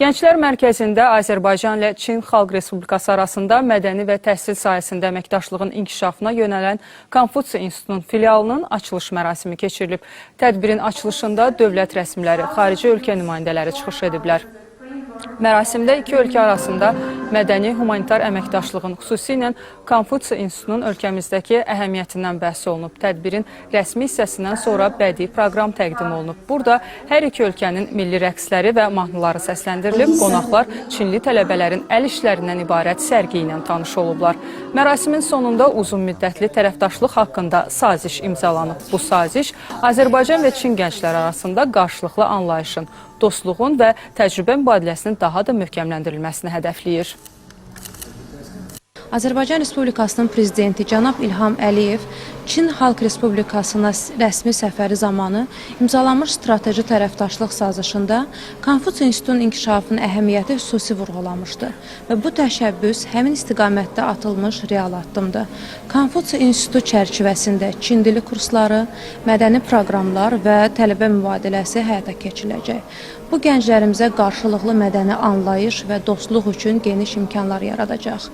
Gənclər Mərkəzində Azərbaycan ilə Çin Xalq Respublikası arasında mədəni və təhsil sahəsində əməkdaşlığın inkişafına yönələn Konfutsi İnstitutunun filialının açılış mərasimi keçirilib. Tədbirin açılışında dövlət rəsmiləri, xarici ölkə nümayəndələri çıxış ediblər. Mərasimdə iki ölkə arasında mədəni humanitar əməkdaşlığın, xüsusilə Konfutsi İnstitutunun ölkəmizdəki əhəmiyyətindən bəhs olunub. Tədbirin rəsmi hissəsindən sonra bədii proqram təqdim olunub. Burada hər iki ölkənin milli rəqsləri və mahnıları səsləndirilib. Qonaqlar Çinli tələbələrin əl işlərindən ibarət sərgi ilə tanış olublar. Mərasimin sonunda uzun müddətli tərəfdaşlıq haqqında saziş imzalanıb. Bu saziş Azərbaycan və Çin gəncləri arasında qarşılıqlı anlayışın, dostluğun və təcrübə mübadiləsinin daha da möhkəmləndirilməsini hədəfləyir. Azərbaycan Respublikasının prezidenti cənab İlham Əliyev Çin Xalq Respublikasına rəsmi səfəri zamanı imzalanmış strateji tərəfdaşlıq sazişində Konfutsi İnstitutunun inkişafının əhəmiyyəti xüsusi vurğulanmışdı və bu təşəbbüs həmin istiqamətdə atılmış real addımdır. Konfutsi İnstitutu çərçivəsində Çin dili kursları, mədəni proqramlar və tələbə mübadiləsi həyata keçiriləcək. Bu gənclərimizə qarşılıqlı mədəni anlayış və dostluq üçün geniş imkanlar yaradacaq.